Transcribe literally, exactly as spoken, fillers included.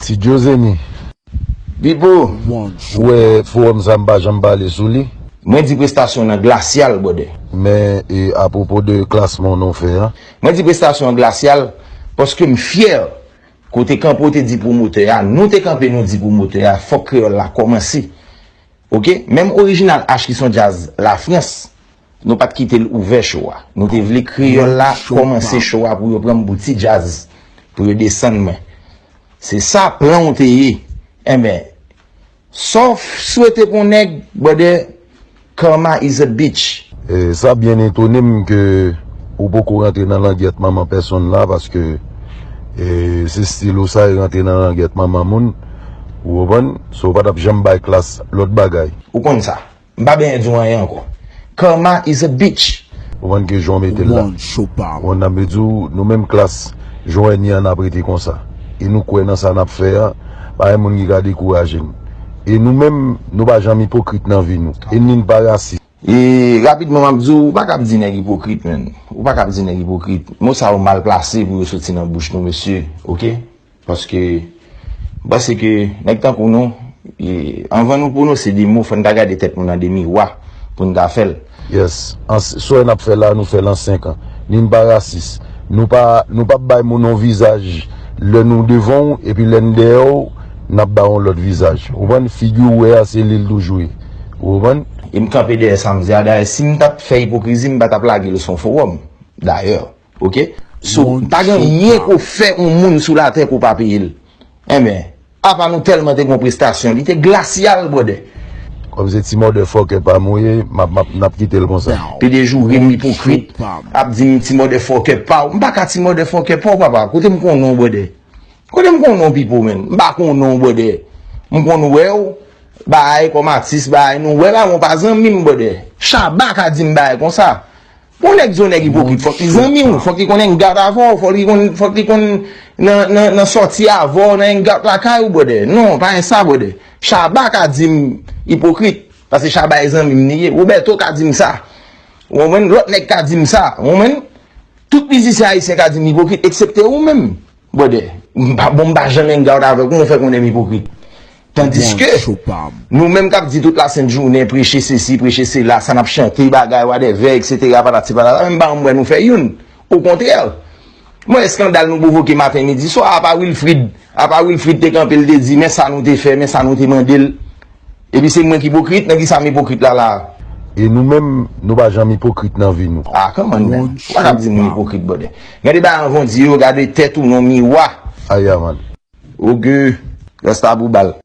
Ti Djozeni. Bibo. Ou wè fowòm sa m pa janm pale sou li. Mwen di prestasyon nan glasyal, brother. Men e, apwopo de klasman nou fè an. Mwen di prestasyon an glasyal paske m fyè. Kote kanpe w te di pwomotè a, nou te kanpe nou di pwomotè a, fòk kreyòl la kòmanse. Oke? Menm Original H ki se yon djaz Lafrans, nou pa t kite l ouvè cho a. Nou te vle kreyòl la kòmanse cho a pou yo pran m pou ti djaz, pou yo desann mwen. Se sa plan w te ye. Enben, sa w swete pou nèg, brother, karma is a bitch. E, sa byen etone m ke ou poko rantre nan langyèt manman pèsonn la, paske e, se stil ou sa e rantre nan langyèt manman moun. Ou konprann? So, ou pa t ap janm bay klas lòt bagay. Ou konn sa. M pa benyen di w anyen ankò. Karma is a bitch. Ou konprann ke jan w mete l la. Ou konprann, n ap di w, nou menm klas, jan w wè ni an n ap rete konsa. E nou kwè nan sa n ap fè a, pa gen moun ki ka dekouraje n. E nou menm, nou pa janm ipokrit nan vi nou. E ni n pa rasis. E rapidman m ap di w, ou pa kab di nèg ipokrit, menn. Ou pa kab di nèg ipokrit. Mo sa yo mal plase pou yo soti nan bouch nou, mesye. Oke? Paske, m panse ke nèg tankou nou, e, anvan nou pwononse de mo, fò n ta gade tèt nou nan de miwa pou n ta fè l. Yes. An, s- swè n ap fè la, nou fè l an senk an. Ni n pa rasis. Nou pa, nou p ap bay moun yon vizaj lè nou devan w, epi lè n dèyè w, n ap ba w yon lòt vizaj. Ou konprann? Figi w wè a, se li l toujou ye. Ou konprann? E m kanpe dèyè sa m di a. Dayè, si m t ap fè ipokrizi, m pa t ap lage l sou yon fowòm. Dayè, oke? So, pa gen anyen ke w fè yon moun sou latè ke w pa peye l. Enben, apa nou tèlman te gen yon prestasyon, li te glasyal, brother. Kòm se ti motherfucker pa m ou ye, m ap, m ap, n ap kite l konsa. Te dejoure m ipokrit, ap di m ti motherfucker pa w. M pa ka ti motherfucker pa w, papa. Kote m konnen w, brother? Kote m konnen w, Pipo, menn? M pa konnen w, brother. M konn wè w, bagay kòm atis, bagay nou wè, pa bon, pa zanmi m, brother. Shabba ka di m bagay konsa. Pou nèg di yon nèg ipokrit, fòk li zanmi w, fòk li konn hang out avè w, fòk li konn, fòk li konn nan, nan, nan sòti avè w, nan hang out lakay ou, brother. Non, pa gen sa, brother. Shabba ka di m ipokrit, paske Shabba e zanmi m li ye. Roberto ka di m sa. Ou konprann? Lòt nèg ka di m sa. Ou konprann? Tout mizisyen ayisyen ka di m ipokrit, eksepte ou menm, brother. M pa, bon, m pa janm hang out avè w, kouman w fè konnen m ipokrit? Tandiske, nou menm k ap di tout lasent jounen, preche sesi, preche sela, sa n ap chante, bagay, whatever, et cetera, patati patata, menm pa janm wè nou fè youn. Okontrè, mwen eskandal nou pwovoke maten, midi, swa, apa Wilfrid, apa Wilfrid te kanpe, l te di, men sa nou te fè, men sa nou te mande l. Epi se mwen ki ipokrit, nan kisa m ipokrit la la? E nou menm, nou pa janm ipokrit nan vi nou. Ah, come on, man. Ou pa kab di moun ipokrit, brother. Gade bagay anvan di yo, gade tèt ou nan miwa. Aya, man. Oge, rasta pou bal.